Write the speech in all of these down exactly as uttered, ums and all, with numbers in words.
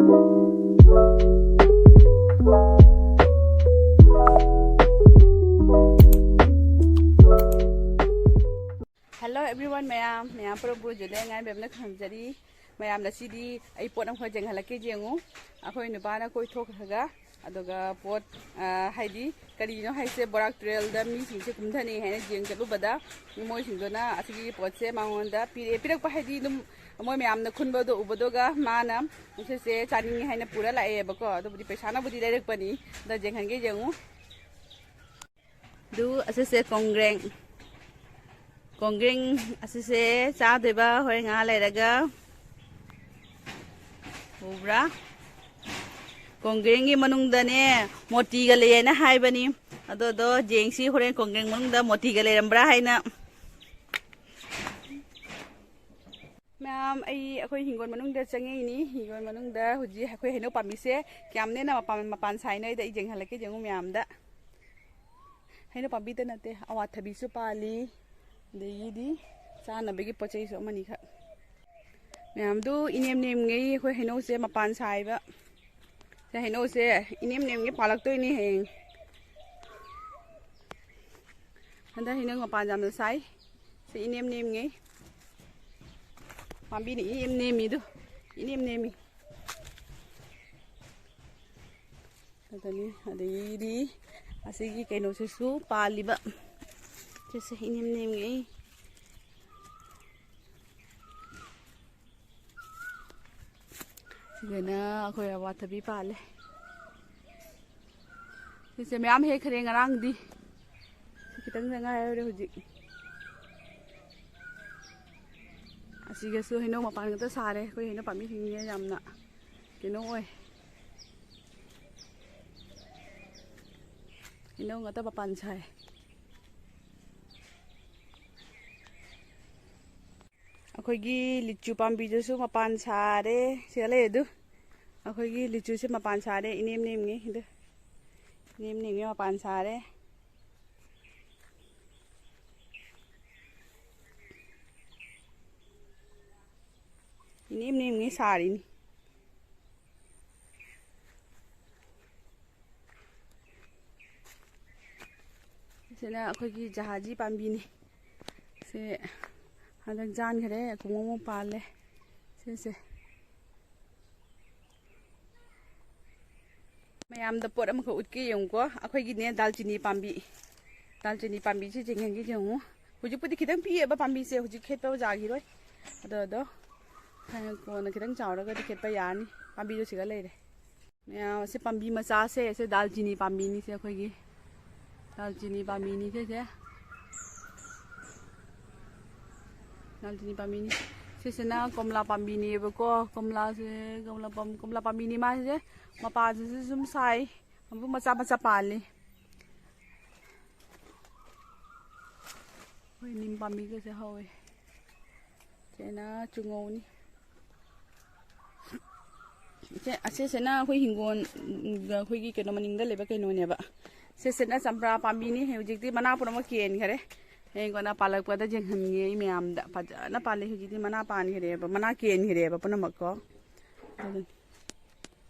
Hello everyone, ꯃꯌꯥꯝ ꯃꯌꯥꯝ ꯄꯨꯔꯝ ꯄꯨꯔꯝ ꯖꯨꯂꯦ ꯉꯥꯏꯕꯦꯝꯅ ꯈꯪꯖꯔꯤ꯫ ꯃꯌꯥꯝꯅ ꯁꯤꯗꯤ ꯑꯩ ꯄꯣꯠ ꯑꯃꯈꯛ ꯌꯦꯡꯍꯜꯂꯛꯀꯦ ꯌꯦꯡꯉꯨ꯫ ꯑꯩꯈꯣꯏ ꯅꯨꯄꯥꯅ ꯀꯣꯏꯊꯣꯛꯈ꯭ꯔꯒ ꯑꯗꯨꯒ ꯄꯣꯠ, ꯑ, ꯍꯥꯏꯗꯤ ꯀꯔꯤꯅꯣ ꯍꯥꯏꯁꯦ, ꯕꯣꯔꯥꯛ ꯇꯨꯔꯦꯜꯗ ꯃꯤꯁꯤꯡꯁꯦ ꯀꯨꯝꯊꯅꯩ ꯍꯥꯏꯅ ꯌꯦꯡ ꯆꯠꯂꯨꯕꯗ ꯃꯣꯏꯁꯤꯡꯗꯨꯅ ꯑꯁꯤꯒꯤ ꯄꯣꯠꯁꯦ ꯃꯉꯣꯟꯗ ꯄꯤꯔꯛꯑꯦ꯫ ꯄꯤꯔꯛꯄ ꯍꯥꯏꯗꯤ ꯑꯗꯨꯝ ꯃꯣꯏ ꯃꯌꯥꯝꯅ ꯈꯨꯟꯕꯗꯣ ꯎꯕꯗꯨꯒ ꯃꯥꯅ ꯁꯤꯁꯦ ꯆꯥꯅꯤꯡꯉꯤ ꯍꯥꯏꯅ ꯄꯨꯔ ꯂꯥꯛꯑꯦꯕꯀꯣ꯫ ꯑꯗꯨꯕꯨꯗꯤ ꯄꯩꯁꯥꯅꯕꯨꯗꯤ ꯂꯩꯔꯛꯄꯅꯤ꯫ ꯑꯗ ꯌꯦꯡꯍꯟꯒꯦ ꯌꯦꯡꯉꯨ꯫ ꯑꯗꯨ ꯑꯁꯤꯁꯦ ꯀꯣꯡꯒ꯭ꯔꯦꯡ꯫ ꯀꯣꯡꯒ꯭ꯔꯦꯡ ꯑꯁꯤꯁꯦ ꯆꯥꯗꯣꯏꯕ ꯍꯣꯔꯦꯟ ꯉꯥꯏꯍꯥꯛ ꯂꯩꯔꯒ꯫ ꯎꯕ꯭ꯔꯥ? ꯀꯣꯡꯒ꯭ꯔꯦꯡꯒꯤ ꯃꯅꯨꯡꯗꯅꯦ ꯃꯣꯇꯤꯒ ꯂꯩꯌꯦꯅ ꯍꯥꯏꯕꯅꯤ꯫ ꯑꯗꯣ, ꯑꯗꯣ ꯌꯦꯡꯁꯤ ꯍꯣꯔꯦꯟ ꯀꯣꯡꯒ꯭ꯔꯦꯡ ꯃꯅꯨꯡꯗ ꯃꯣꯇꯤꯒ ꯂꯩꯔꯝꯕ꯭ꯔꯥ ꯍꯥꯏꯅ꯫ ꯃꯌꯥꯝ, ꯑꯩ ꯑꯩꯈꯣꯏ ꯍꯤꯡꯒꯣꯜ ꯃꯅꯨꯡꯗ ꯆꯪꯉꯛꯏꯅꯤ꯫ ꯍꯤꯡꯒꯣꯜ ꯃꯅꯨꯡꯗ ꯍꯧꯖꯤꯛ ꯑꯩꯈꯣꯏ ꯍꯩꯅꯧ ꯄꯥꯝꯕꯤꯁꯦ ꯀꯌꯥꯝ ꯅꯦꯝꯅ ꯃꯄꯥꯟ, ꯃꯄꯥꯟ ꯁꯥꯏꯅꯣ ꯑꯩꯗ ꯑꯩ ꯌꯦꯡꯍꯜꯂꯛꯀꯦ꯫ ꯌꯦꯡꯉꯨ ꯃꯌꯥꯝꯗ꯫ ꯍꯩꯅꯧ ꯄꯥꯝꯕꯤꯗ ꯅꯠꯇꯦ, ꯑꯋꯥꯊꯕꯤꯁꯨ ꯄꯥꯜꯂꯤ꯫ ꯑꯗꯒꯤꯗꯤ ꯆꯥꯅꯕꯒꯤ ꯄꯣꯠ ꯆꯩꯁꯨ ꯑꯃꯅꯤꯈꯛ꯫ ꯃꯌꯥꯝꯗꯨ ꯏꯅꯦꯝ ꯅꯦꯝꯉꯩ ꯑꯩꯈꯣꯏ ꯍꯩꯅꯧꯁꯦ ꯃꯄꯥꯟ ꯁꯥꯏꯕ꯫ ꯁꯦ ꯍꯩꯅꯧꯁꯦ ꯏꯅꯦꯝ ꯅꯦꯝꯉꯩ ꯄꯥꯜꯂꯛꯇꯣꯏꯅꯤ ꯍꯌꯦꯡ꯫ ꯍꯟꯗꯛ ꯍꯩꯅꯧ ꯃꯄꯥꯟ ꯌꯥꯝꯅ ꯁꯥꯏ꯫ ꯁꯤ ꯏꯅꯦꯝ ꯅꯦꯝꯉꯩ꯫ ꯄꯥꯝꯕꯤꯅ ꯏꯅꯦꯝ ꯅꯦꯝꯃꯤꯗꯨ꯫ ꯏꯅꯦꯝ ꯅꯦꯝꯃꯤ꯫ ꯑꯗꯨꯅꯤ꯫ ꯑꯗꯒꯤꯗꯤ ꯑꯁꯤꯒꯤ ꯀꯩꯅꯣꯁꯤꯁꯨ ꯄꯥꯜꯂꯤꯕ꯫ ꯁꯤꯁꯦ ꯏꯅꯦꯝ ꯅꯦꯝꯉꯩ꯫ ꯁꯤꯗꯅ ꯑꯩꯈꯣꯏ ꯑꯋꯥꯊꯕꯤ ꯄꯥꯜꯂꯦ꯫ ꯁꯤꯁꯦ ꯃꯌꯥꯝ ꯍꯦꯛꯈ꯭ꯔꯦ ꯉꯔꯥꯡꯗꯤ꯫ ꯁꯤ ꯈꯤꯇꯪꯗ ꯉꯥꯏꯍꯧꯔꯦ ꯍꯧꯖꯤꯛ꯫ ꯑꯁꯤꯒꯁꯨ ꯍꯩꯅꯧ ꯃꯄꯥꯟ ꯉꯥꯛꯇ ꯁꯥꯔꯦ꯫ ꯑꯩꯈꯣꯏ ꯍꯩꯅꯧ ꯄꯥꯝꯕꯤꯁꯤꯡꯁꯦ ꯌꯥꯝꯅ ꯀꯩꯅꯣ ꯑꯣꯏ꯫ ꯍꯩꯅꯧ ꯉꯥꯛꯇ ꯃꯄꯥꯟ ꯁꯥꯏ꯫ ꯑꯩꯈꯣꯏꯒꯤ ꯂꯤꯆꯨ ꯄꯥꯝꯕꯤꯗꯨꯁꯨ ꯃꯄꯥꯟ ꯁꯥꯔꯦ꯫ ꯁꯤꯗ ꯂꯩ ꯑꯗꯨ꯫ ꯑꯩꯈꯣꯏꯒꯤ ꯂꯤꯆꯨꯁꯦ ꯃꯄꯥꯟ ꯁꯥꯔꯦ꯫ ꯏꯅꯦꯝ ꯅꯦꯝꯉꯩ ꯑꯗꯨ꯫ ꯏꯅꯦꯝ ꯅꯦꯝꯉꯩ ꯃꯄꯥꯟ ꯁꯥꯔꯦ꯫ ꯏꯅꯦꯝ ꯅꯦꯝꯉꯩ ꯁꯥꯔꯤꯅꯤ꯫ ꯁꯤꯅ ꯑꯩꯈꯣꯏꯒꯤ ꯖꯍꯥꯖꯤ ꯄꯥꯝꯕꯤꯅꯤ꯫ ꯁꯤ ꯍꯟꯗꯛ ꯌꯥꯟꯈ꯭ꯔꯦ, ꯈꯣꯡꯎꯞ ꯑꯃ ꯄꯥꯜꯂꯦ꯫ ꯁꯤꯁꯦ ꯃꯌꯥꯝꯗ ꯄꯣꯠ ꯑꯃꯈꯛ ꯎꯠꯀꯦ ꯌꯦꯡꯉꯨꯀꯣ꯫ ꯑꯩꯈꯣꯏꯒꯤꯅꯦ ꯗꯥꯜꯆꯤꯅꯤ ꯄꯥꯝꯕꯤ, ꯗꯥꯜꯆꯤꯅꯤ ꯄꯥꯝꯕꯤꯁꯦ ꯌꯦꯡꯍꯟꯒꯦ ꯌꯦꯡꯉꯨ꯫ ꯍꯧꯖꯤꯛꯄꯨꯗꯤ ꯈꯤꯇꯪ ꯄꯤꯛꯑꯦꯕ ꯄꯥꯝꯕꯤꯁꯦ, ꯍꯧꯖꯤꯛ ꯈꯦꯠꯄ ꯌꯥꯈꯤꯔꯣꯏ꯫ ꯑꯗꯣ ꯑꯗꯣ ꯍꯌꯦꯡ ꯀꯣꯟꯅ ꯈꯤꯇꯪ ꯆꯥꯎꯔꯒꯗꯤ ꯈꯦꯠꯄ ꯌꯥꯔꯅꯤ꯫ ꯄꯥꯝꯕꯤꯗꯣ ꯁꯤꯒ ꯂꯩꯔꯦ꯫ ꯃꯌꯥꯝ ꯑꯁꯤ ꯄꯥꯝꯕꯤ ꯃꯆꯥꯁꯦ, ꯑꯁꯤ ꯗꯥꯜꯆꯤꯅꯤ ꯄꯥꯝꯕꯤꯅꯤꯁꯦ ꯑꯩꯈꯣꯏꯒꯤ꯫ ꯗꯥꯜꯆꯤꯅꯤ ꯄꯥꯝꯕꯤꯅꯤ ꯁꯤꯁꯦ꯫ ꯗꯥꯜꯆꯤꯅꯤ ꯄꯥꯝꯕꯤꯅꯤ꯫ ꯁꯤꯁꯤꯅ ꯀꯣꯝꯂꯥ ꯄꯥꯝꯕꯤꯅꯦꯕꯀꯣ꯫ ꯀꯣꯝꯂꯥꯁꯦ, ꯀꯣꯝꯂꯥ ꯄꯥꯝ-, ꯀꯣꯝꯂꯥ ꯄꯥꯝꯕꯤꯅꯤ ꯃꯥꯁꯦ꯫ ꯃꯄꯥꯟꯁꯤꯁꯨ ꯁꯨꯝ ꯁꯥꯏ꯫ ꯑꯃꯨꯛ ꯃꯆꯥ ꯃꯆꯥ ꯄꯥꯜꯂꯤ꯫ ꯑꯩꯈꯣꯏ ꯅꯤꯝ ꯄꯥꯝꯕꯤꯒꯁꯦ ꯍꯧꯋꯦ꯫ ꯁꯤꯅ ꯆꯨꯉꯧꯅꯤ꯫ ꯁꯦ, ꯑꯁꯤꯁꯤꯅ ꯑꯩꯈꯣꯏ ꯍꯤꯡꯒꯣꯜ, ꯎꯝ, ꯑꯩꯈꯣꯏꯒꯤ ꯀꯩꯅꯣ ꯃꯅꯤꯡꯗ ꯂꯩꯕ ꯀꯩꯅꯣꯅꯦꯕ꯫ ꯁꯤꯁꯤꯅ ꯆꯝꯄ꯭ꯔꯥ ꯄꯥꯝꯕꯤꯅꯤ꯫ ꯍꯧꯖꯤꯛꯇꯤ ꯃꯅꯥ ꯄꯨꯝꯅꯃꯛ ꯀꯦꯟꯈꯔꯦ꯫ ꯍꯌꯦꯡ ꯀꯣꯟꯅ ꯄꯥꯜꯂꯛꯄꯗ ꯌꯦꯡꯍꯟꯒꯦ ꯑꯩ ꯃꯌꯥꯝꯗ꯫ ꯐꯖꯅ ꯄꯥꯜꯂꯤ꯫ ꯍꯧꯖꯤꯛꯇꯤ ꯃꯅꯥ ꯄꯥꯟꯈꯔꯦꯕ, ꯃꯅꯥ ꯀꯦꯟꯈꯔꯦꯕ ꯄꯨꯝꯅꯃꯛꯀꯣ꯫ ꯑꯗꯨꯅꯤ꯫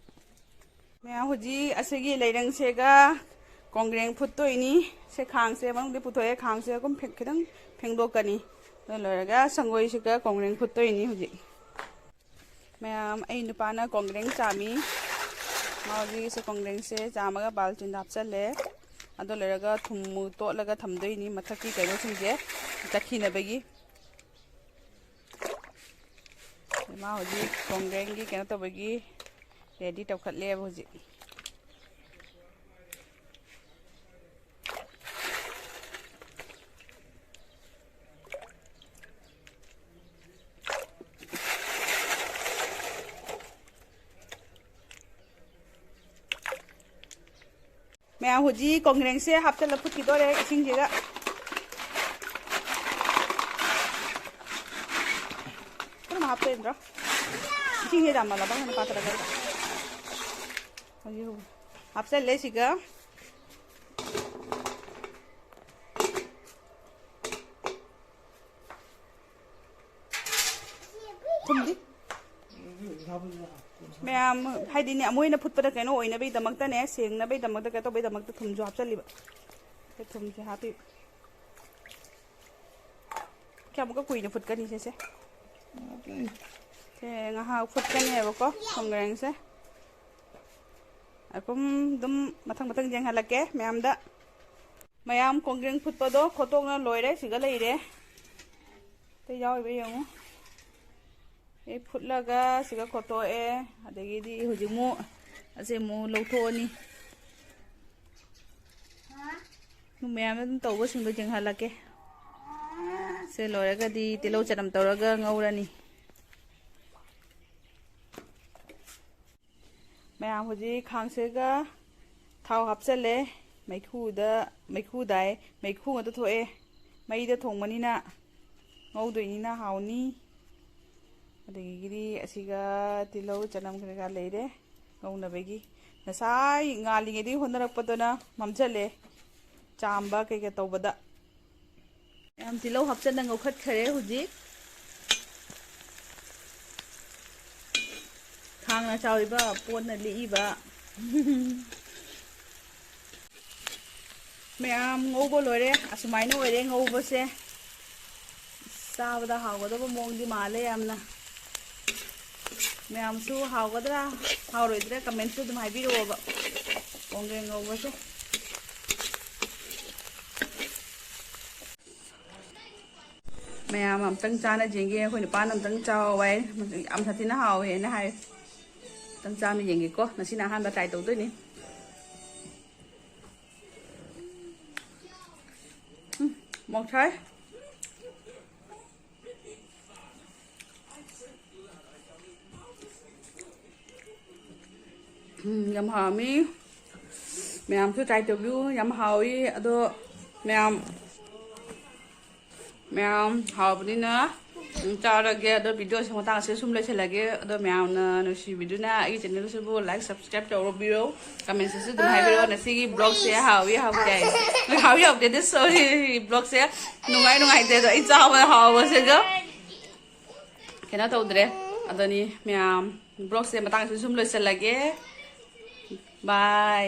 ꯃꯌꯥꯝ ꯍꯧꯖꯤꯛ ꯑꯁꯤꯒꯤ ꯂꯩꯔꯪꯁꯦꯒ ꯀꯣꯡꯒ꯭ꯔꯦꯡ ꯐꯨꯠꯇꯣꯏꯅꯤ꯫ ꯁꯦ ꯈꯥꯡꯁꯦ ꯃꯅꯨꯡꯗ ꯄꯨꯊꯣꯛꯑꯦ꯫ ꯈꯥꯡꯁꯦ ꯑꯗꯨꯝ ꯐꯦꯡ-, ꯈꯤꯇꯪ ꯐꯦꯡꯗꯣꯛꯀꯅꯤ꯫ ꯑꯗꯨ ꯂꯣꯏꯔꯒ ꯁꯪꯒꯣꯏꯁꯤꯒ ꯀꯣꯡꯒ꯭ꯔꯦꯡ ꯐꯨꯠꯇꯣꯏꯅꯤ ꯍꯧꯖꯤꯛ꯫ ꯃꯌꯥꯝ, ꯑꯩ ꯅꯨꯄꯥꯅ ꯀꯣꯡꯒ꯭ꯔꯦꯡ ꯆꯥꯝꯃꯤ꯫ ꯃꯥ ꯍꯧꯖꯤꯛ ꯁꯤ ꯀꯣꯡꯒ꯭ꯔꯦꯡꯁꯦ ꯆꯥꯝꯃꯒ ꯕꯥꯜꯇꯤꯟꯗ ꯍꯥꯞꯆꯜꯂꯦ꯫ ꯑꯗꯨ ꯂꯣꯏꯔꯒ ꯊꯨꯝ ꯃꯨ-, ꯇꯣꯠꯂꯒ ꯊꯝꯗꯣꯏꯅꯤ ꯃꯊꯛꯀꯤ ꯀꯩꯅꯣꯁꯤꯡꯁꯦ ꯆꯠꯈꯤꯅꯕꯒꯤ꯫ ꯃꯥ ꯍꯧꯖꯤꯛ ꯀꯣꯡꯒ꯭ꯔꯦꯡꯒꯤ ꯀꯩꯅꯣ ꯇꯧꯕꯒꯤ ready ꯇꯧꯈꯠꯂꯦꯕ ꯍꯧꯖꯤꯛ꯫ ꯃꯌꯥꯝ ꯍꯧꯖꯤꯛ ꯀꯣꯡꯒ꯭ꯔꯦꯡꯁꯦ ꯍꯥꯞꯆꯤꯜꯂ ꯐꯨꯠꯈꯤꯗꯣꯔꯦ ꯏꯁꯤꯡꯁꯤꯒ꯫ ꯄꯨꯟꯅ ꯍꯥꯞꯇꯣꯏ ꯅꯠꯇ꯭ꯔꯣ? ꯏꯁꯤꯡꯁꯦ ꯌꯥꯝꯃꯜꯂꯕ ꯈꯪꯗꯦ ꯄꯥꯊꯔꯛꯀꯅꯤ꯫ ꯍꯧꯖꯤꯛ ꯍꯥꯞꯆꯜꯂꯦ ꯁꯤꯒ꯫ ꯊꯨꯝꯗꯤ? ꯃꯌꯥꯝ ꯍꯥꯏꯗꯤꯅꯦ, ꯑꯃꯨꯛ ꯍꯦꯟꯅ ꯐꯨꯠꯄꯗ ꯀꯩꯅꯣ ꯑꯣꯏꯅꯕꯒꯤꯗꯃꯛꯇꯅꯦ, ꯁꯦꯡꯅꯕꯒꯤꯗꯃꯛꯇ, ꯀꯩꯅꯣ ꯇꯧꯕꯒꯤꯗꯃꯛꯇ ꯊꯨꯝꯁꯨ ꯍꯥꯞꯆꯜꯂꯤꯕ꯫ ꯁꯦ ꯊꯨꯝꯁꯦ ꯍꯥꯞꯄꯤ꯫ ꯀꯌꯥꯃꯨꯛꯀ ꯀꯨꯏꯅ ꯐꯨꯠꯀꯅꯤ ꯁꯤꯁꯦ? ꯁꯦ ꯉꯥꯏꯍꯥꯛ ꯐꯨꯠꯀꯅꯦꯕꯀꯣ ꯈꯣꯡꯒ꯭ꯔꯦꯡꯁꯦ꯫ ꯑꯗꯨꯝ ꯑꯗꯨꯝ ꯃꯊꯪ ꯃꯊꯪ ꯌꯦꯡꯍꯜꯂꯛꯀꯦ ꯃꯌꯥꯝꯗ꯫ ꯃꯌꯥꯝ ꯀꯣꯡꯒ꯭ꯔꯦꯡ ꯐꯨꯠꯄꯗꯣ ꯈꯣꯠꯇꯣꯛꯅ ꯂꯣꯏꯔꯦ, ꯁꯤꯒ ꯂꯩꯔꯦ꯫ ꯑꯇꯩ ꯌꯥꯎꯔꯤꯕ ꯌꯦꯡꯉꯨ꯫ ꯑꯦ, ꯐꯨꯠꯂꯒ ꯁꯤꯒ ꯈꯣꯠꯇꯣꯛꯑꯦ꯫ ꯑꯗꯒꯤꯗꯤ ꯍꯧꯖꯤꯛ ꯑꯃꯨꯛ ꯑꯁꯤ ꯑꯃꯨꯛ ꯂꯧꯊꯣꯛꯑꯅꯤ꯫ ꯃꯌꯥꯝꯅ ꯑꯗꯨꯝ ꯇꯧꯕꯁꯤꯡꯗꯣ ꯌꯦꯡꯍꯜꯂꯛꯀꯦ꯫ ꯁꯤ ꯂꯣꯏꯔꯒꯗꯤ ꯇꯤꯜꯍꯧ ꯆꯅꯝ ꯇꯧꯔꯒ ꯉꯧꯔꯅꯤ꯫ ꯃꯌꯥꯝ ꯍꯧꯖꯤꯛ ꯈꯥꯡꯁꯤꯒ ꯊꯥꯎ ꯍꯥꯞꯆꯜꯂꯦ꯫ ꯃꯩꯈꯨꯗ, ꯃꯩꯈꯨꯗꯥꯏ, ꯃꯩꯈꯨ ꯉꯥꯛꯇ ꯊꯣꯛꯑꯦ꯫ ꯃꯩꯗ ꯊꯣꯡꯕꯅꯤꯅ, ꯉꯧꯗꯣꯏꯅꯤꯅ ꯍꯥꯎꯅꯤ꯫ ꯑꯗꯒꯤꯗꯤ ꯑꯁꯤꯒ ꯇꯤꯜꯍꯧ ꯆꯅꯝ ꯀꯩꯀꯥ ꯂꯩꯔꯦ ꯉꯧꯅꯕꯒꯤ꯫ ꯉꯁꯥꯏ ꯉꯥꯜꯂꯤꯉꯩꯗꯒꯤ ꯍꯣꯠꯅꯔꯛꯄꯗꯨꯅ ꯃꯝꯁꯤꯜꯂꯦ, ꯆꯥꯝꯕ ꯀꯩꯀꯥ ꯇꯧꯕꯗ꯫ ꯌꯥꯝ ꯇꯤꯜꯍꯧ ꯍꯥꯞꯆꯟꯅ ꯉꯧꯈꯠꯈꯔꯦ ꯍꯧꯖꯤꯛ꯫ ꯈꯥꯡꯅ ꯆꯥꯎꯔꯤꯕ ꯄꯣꯠꯅ ꯂꯤꯛꯏꯕ꯫ ꯃꯌꯥꯝ ꯉꯧꯕ ꯂꯣꯏꯔꯦ꯫ ꯑꯁꯨꯃꯥꯏꯅ ꯑꯣꯏꯔꯦ ꯉꯧꯕꯁꯦ꯫ ꯆꯥꯕꯗ ꯍꯥꯎꯒꯗꯕ ꯃꯑꯣꯡꯗꯤ ꯃꯥꯜꯂꯦ ꯌꯥꯝꯅ꯫ ꯃꯌꯥꯝꯁꯨ ꯍꯥꯎꯒꯗ꯭ꯔꯥ ꯍꯥꯎꯔꯣꯏꯗ꯭ꯔꯥ ꯀꯃꯦꯟꯁꯨ ꯑꯗꯨꯝ ꯍꯥꯏꯕꯤꯔꯛꯑꯣꯕ꯫ ꯀꯣꯡꯒ꯭ꯔꯦꯡ ꯉꯧꯕꯁꯦ꯫ ꯃꯌꯥꯝ ꯑꯝꯇꯪ ꯆꯥꯅ ꯌꯦꯡꯒꯦ꯫ ꯑꯩꯈꯣꯏ ꯅꯨꯄꯥꯅ ꯑꯝꯇꯪ ꯆꯥꯎ ꯍꯥꯏ꯫ ꯌꯥꯝ ꯁꯥꯊꯤꯅ ꯍꯥꯎꯋꯦꯅ ꯍꯥꯏ꯫ ꯑꯝꯇꯪ ꯆꯥꯅ ꯌꯦꯡꯒꯦꯀꯣ꯫ ꯉꯁꯤꯅ ꯑꯍꯥꯟꯕ ꯇ꯭ꯔꯥꯏ ꯇꯧꯗꯣꯏꯅꯤ꯫ ꯎꯝ, ꯃꯣꯔꯣꯛ ꯁꯥꯏ꯫ ꯎꯝ, ꯌꯥꯝ ꯍꯥꯎꯔꯝꯃꯤ꯫ ꯃꯌꯥꯝꯁꯨ ꯇ꯭ꯔꯥꯏ ꯇꯧꯕꯤꯌꯨ꯫ ꯌꯥꯝ ꯍꯥꯎꯏ꯫ ꯑꯗꯣ ꯃꯌꯥꯝ, ꯃꯌꯥꯝ ꯍꯥꯎꯕꯅꯤꯅ, ꯎꯝ, ꯆꯥꯔꯒꯦ꯫ ꯑꯗꯣ ꯚꯤꯗꯤꯑꯣꯁꯦ ꯃꯇꯥꯡ ꯑꯁꯤꯗ ꯁꯨꯝ ꯂꯣꯏꯁꯤꯜꯂꯒꯦ꯫ ꯑꯗꯣ ꯃꯌꯥꯝꯅ ꯅꯨꯡꯁꯤꯕꯤꯗꯨꯅ ꯑꯩꯒꯤ ꯆꯦꯅꯦꯜꯁꯤꯕꯨ ꯂꯥꯏꯛ, ꯁꯕꯁꯀ꯭ꯔꯥꯏꯕ ꯇꯧꯕꯤꯔꯣ꯫ ꯀꯃꯦꯟꯁꯤꯁꯨ ꯑꯗꯨꯝ ꯍꯥꯏꯕꯤꯔꯣ꯫ ꯉꯁꯤꯒꯤ ꯕ꯭ꯂꯣꯒꯁꯦ ꯍꯥꯎꯏ ꯍꯥꯎꯇꯦ ꯍꯥꯏ-, ꯍꯥꯎꯏ ꯍꯥꯎꯇꯦꯗꯤ, ꯁꯣꯔꯤ, ꯕ꯭ꯂꯣꯒꯁꯦ ꯅꯨꯡꯉꯥꯏ ꯅꯨꯡꯉꯥꯏꯇꯦ꯫ ꯑꯗꯣ ꯑꯩ ꯆꯥꯕꯗ ꯍꯥꯎꯕꯁꯤꯒ ꯀꯩꯅꯣ ꯇꯧꯗ꯭ꯔꯦ꯫ ꯑꯗꯨꯅꯤ ꯃꯌꯥꯝ, ꯕ꯭ꯂꯣꯒꯁꯦ ꯃꯇꯥꯡꯁꯤꯗ ꯁꯨꯝ ꯂꯣꯏꯁꯤꯜꯂꯒꯦ꯫ ꯕꯥꯏ꯫